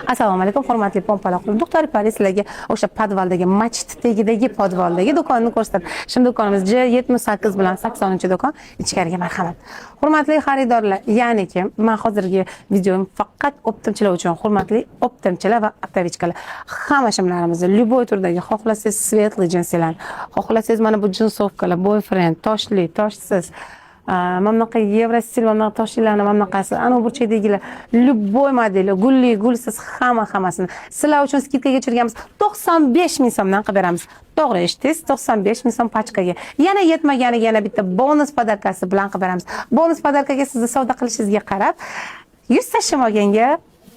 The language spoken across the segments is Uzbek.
Assalomu alaykum, hurmatli pompaloqlar. Doktor Pari sizlarga o'sha podvaldagi, machit tagidagi podvaldagi do'konni ko'rsatadi. Shunda do'konimiz J78 bilan 80-do'kon. Ichkariga marhamat. Hurmatli xaridorlar, ya'niki men hozirgi videom faqat оптом chilar uchun, hurmatli оптом chilar va оптовичка lar. Hamma shimlarimizni любой turdagi, xohlasangiz светлый jinsilar, xohlasangiz mana bu джинсовка lar, boyfriend, toshli, toshsiz, mana bunaqa евростиль, mana bunaqa toshlilarni, mana bunaqasi, anavi burchakdagilar, любой modeli, gulli, gulsiz, hamma hammasini sizlar uchun скидка ga tushirganmiz. 95 ming so'mdan qilib beramiz. To'g'ri eshitdingiz, 95 ming so'm pachkaga. Yana yetmaganiga yana bitta bonus подарка si bilan qilib beramiz. Bonus подарка ga sizni savdo qilishingizga qarab 100 ta shim olganga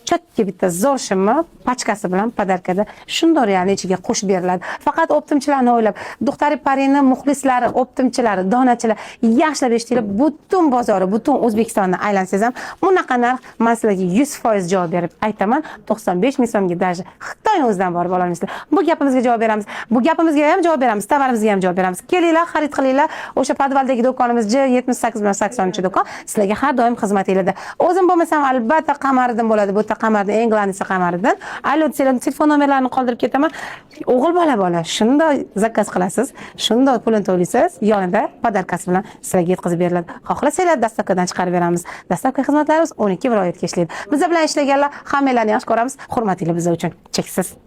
чётко bitta zo'r shimni pachkasi bilan подарка da shundoq реально ichiga qo'shib beriladi. Faqat оптом chilarni o'ylab, Duxtari Parini muxlislari, оптом chilari, donachilar, yaxshilab eshitinglar, butun bozori, butun O'zbekistonni aylansangiz ham bunaqa narx, man sizlarga 100% javob berib aytaman, 95 ming so'mga даже Xitoy o'zidan borib ololmaysizlar. Bu gapimizga javob beramiz. Bu gapimizga ham javob beramiz, tovarimizga ham javob beramiz. Kelinglar, xarid qilinglar. O'sha podvaldagi do'konimiz J78 bilan 80-do'kon sizlarga har doim xizmatinglarda. O'zim bo'lmasam, albatta Qamariddin bo'ladi. Bu yerda Qamariddin, eng главный si Qamariddin. Alo, telefon nomerlarini qoldirib ketaman. O'g'il bola bola, shundoq заказ qilasiz, shundoq pulini to'laysiz, yonida подарка si bilan sizlarga yetkazib beriladi. Xohlasanglar, доставка dan chiqarib beramiz. Доставка xizmatlarimiz 12 viloyatga ishlaydi. Biz bilan ishlaganlar hammanglarni yaxshi ko'ramiz. Hurmatinglar biz uchun cheksiz.